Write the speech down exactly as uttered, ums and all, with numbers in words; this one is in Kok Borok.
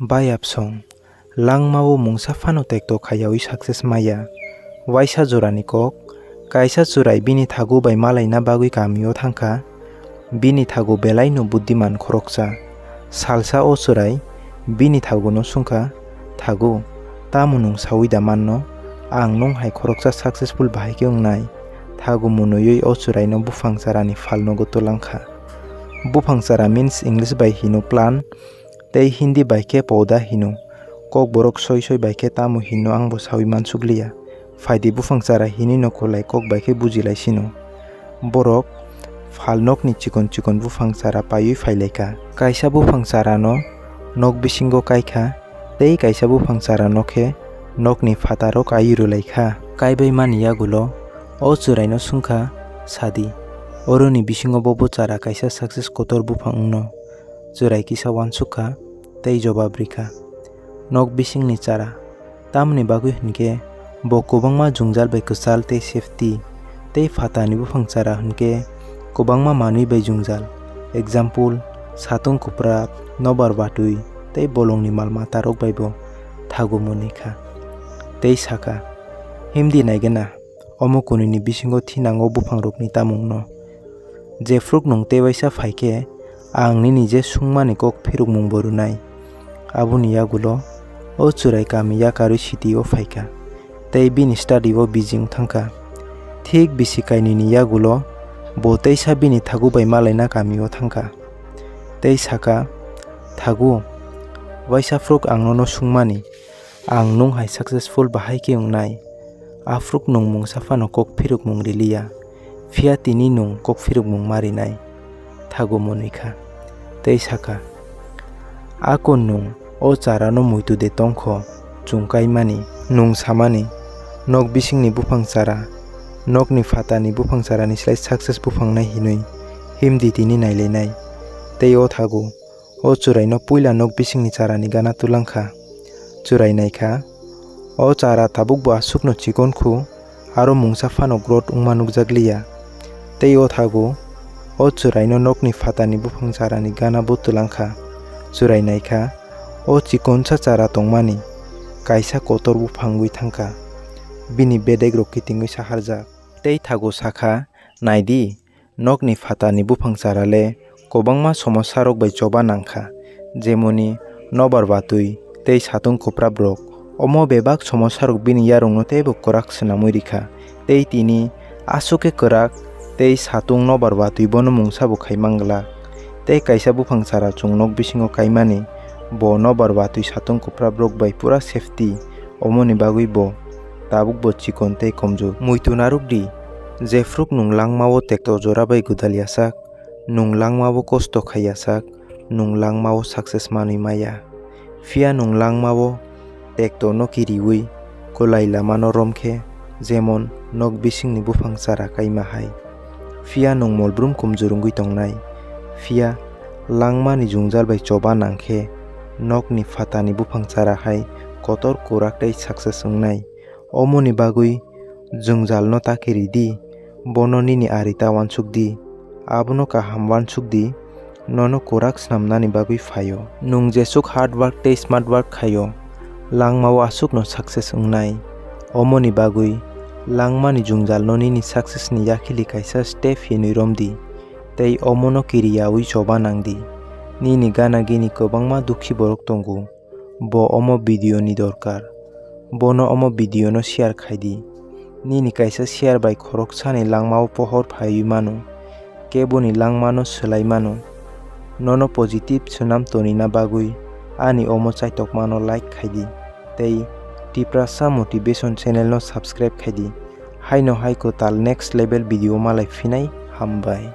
Bayapsong, langmao mungsa phano tekto khaiyaui success maya. Waisa jorani kok, kaisa chwrai bini thagu bai malaina bagwi kamio thangkha. Bini thagu belaino buddiman khoroksa. Salsa o chwrai bini thaguno swngkha, "Thagu, tamo nwng saui da manno? Ang nwng hai khoroksa successful bahai khe wngnai." Thagu mwnwiwi o chwraino buphang charani phalnogo twlangkha. Buphang chara means English bai hino plant, tei Hindi bai khe poda hino. Kokborok soi soi bai khe tamo hino ang bo saui mansukliya. Phaidi buphang chara hinwi no kwlai kok bai khe bujilai sino. Borok phalnokni chikon chikon buphang chara paiwi phailaikha. Kaisa buphang charano nok bisingo kaikha, tei kaisa buphang charano khe nokni phataro kaiwi rwlaikha. Kaibaimani yagulo o chwraino swngkha, "Sadi, oroni bisingo bobo chara kaisa success kotor buphang wngno?" Chwrai kisa uansukha tei jobab rikha, "Nok bisingni chara." Tamoni bagwi hwnkhe bo kwbangma jwngjal bai kwchal tei safety, tei phatani buphang chara hwnkhe kwbangma manwi bai jwngjal, example, satung kwprap, nobar batwi tei bolongni mal matarok bai bo thagu mwnwi kha. Tei sakha, "Himdi naigena, omo kwnwini bisingo thinango buphangrokni tamungno. Jephru nwng tei waisa phai khe, ang nini je swngmani kok phirukmung bo rwnai." Aboni yagulo o chwrai kami yakarwi city o phaikha, tei bini study o busy wng thangkha. Thik bisi kainwini yagulo bo teisa bini thagu bai malaina kami o thangkha, tei sakha, "Thagu, waisa phru ang nono swngmani, ang nwng hai successful bahai khe wngnai? Aphru nwng mungsa phano kok phirukmung riliya, phiya tini nwng kok phirukmung ma rinai." Thagu mwnwi kha tei sakha, "Ako nwng o charano muitu de tongkho, chwng kaimani, nwng samani, nok bisingni buphang chara, nokni phatani buphang charani slai success buphangnai hinwi himdi tini nailainai." Tei o thagu o chwraino puila nok bisingni charani gana twlangkha. Chwrai naikha, o chara tabukbo aswkno chikon khu, aro mungsa phano growth wngma nukjakliya. Tei o thagu o chwraino nokni phatani buphang charani gana bo twlangkha. Chwrai naikha, o chikonsa chara tongmani kaisa kotor buphang wngwi thangkha, bini bedekrok kitingwi saharjak. Tei thagu sakha, "Naidi, nokni phatani buphang chara le kwbangma somosarok bai choba nangkha, jemoni nobar batwi tei satung kwpraprok. Omo bebak somosarok bini yarwngno teibo kwrak swnamwi rikha, tei tini aswk khe kwrak tei satung nobar batwi bono mungsa bo khai manglak. Tei kaisa buphang chara chwng nok bisingo kaimani, bo nobar batwi satung kwpraprok bai pura safety, omoni bagwi bo tabukbo chikon tei komjur. Muitu narwk di, jephru nwng langmao tekto jora bai gwdal yasak, nwng langmao kosto khai yasak, nwng langmao success manwi maya. Phiya nwng langmao tektono kiriui kwlai lamano rom khe, jemon nok bisingni buphang chara kaima hai. Phiya nwng molbrum komjur wngwi tongnai. Phiya langmani jwngjal bai choba nang khe, nokni phatani buphang chara hai kotor kwrak tei success wngnai. Omoni bagwi jwngjalno ta kiri di, bono nini ari ta uansuk di, abono kaham uansuk di, nono kwrak snamnani bagwi phaio. Nwng jesuk hard work tei smart work khaio, langmao aswkno success wngnai. Omoni bagwi langmani jwngjalno nini successni yakhili kaisa step hinwi rom di, tei omono kiriyaui choba nang di. Nini gana gini kwbangma dukhi borok tongo. Bo omo video ni dorkar. Bono omo video no share khai di. Nini kaisa share bai khoroksani langmao pohor phaiwi mano. Keboni langmano swlai mano. Nono positive swnam tonina bagwi ani omo chaitokmano like khai di. Tei Tiprasa Motivation channel no subscribe khai di. Haino hai kwtal next level video malai phinai, hambai.